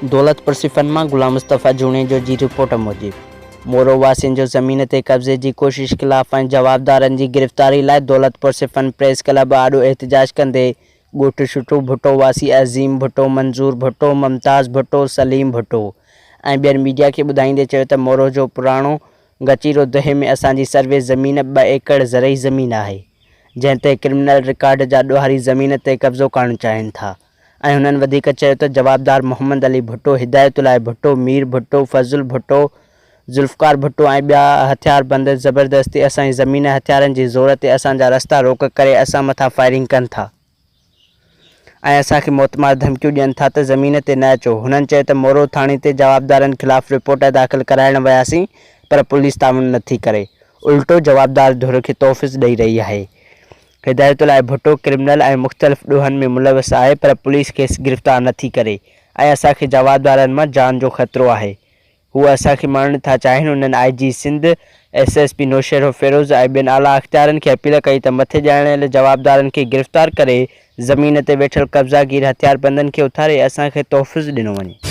دولتپور صفن مان غلام مصطفيٰ جوڻيجو جي رپورٽ موجب مورو واسين جو زمين تي قبضي جي ڪوشش خلاف ۽ جوابدارن جي گرفتاري لاء دولتپور صفن پريس ڪلب آڏو احتجاج ڪندي ڳوٺ شٺو ڀٽو واسي عظيم ڀٽو، منظور ڀٽو، ممتاز ڀٽو، سليم ڀٽو ۽ ٻين ميڊيا کي ٻڌائيندي چيو ته مورو جو پراڻو گچيرو دهي ۾ اسان جي سروي زمين ٻه ايڪڙ زرعي زمين آهي جنهن تي ڪرمنل رڪارڊ جا ڏوهاري زمين تي قبضو ڪرڻ چاهين ٿا ۽ هنن وڌيڪ چيو ته جوابدار محمد علي ڀٽو، هدايت الله ڀٽو، مير ڀٽو، فضل ڀٽو، ذوالفقار ڀٽو ۽ ٻيا هٿياربند زبردستي اسان جي زمين هٿيارن جي زور تي اسان جا رستا روڪ ڪري اسان مٿان فائرنگ ڪن ٿا ۽ اسان کي موتمار ڌمڪيون ڏين ٿا ته زمين تي نه اچو. هنن چيو ته مورو ٿاڻي تي جوابدارن خلاف رپورٽ داخل ڪرائڻ وياسين پر پوليس تعاون نٿي ڪري الٽو جوابدار ڌر کي تحفظ ڏئي رهي آهي. هدايت الله ڀٽو ڪرمنل ۽ مختلف ڏوهن ۾ ملوث آهي پر پوليس کيس گرفتار نٿي ڪري ۽ اسان کي جوابدارن مان جان جو خطرو آهي. هو اسان کي مارڻ ٿا چاهين، انهن I G Sindh, S S P Naushahro Feroze ۽ ٻين اعليٰ اختيارين کي اپيل ڪئي ته مٿي ڄاڻايل جوابدارن کي گرفتار ڪري زمين تي ويٺل قبضا گير هٿياربندن کي اٿاري اسان کي تحفظ ڏنو وڃي.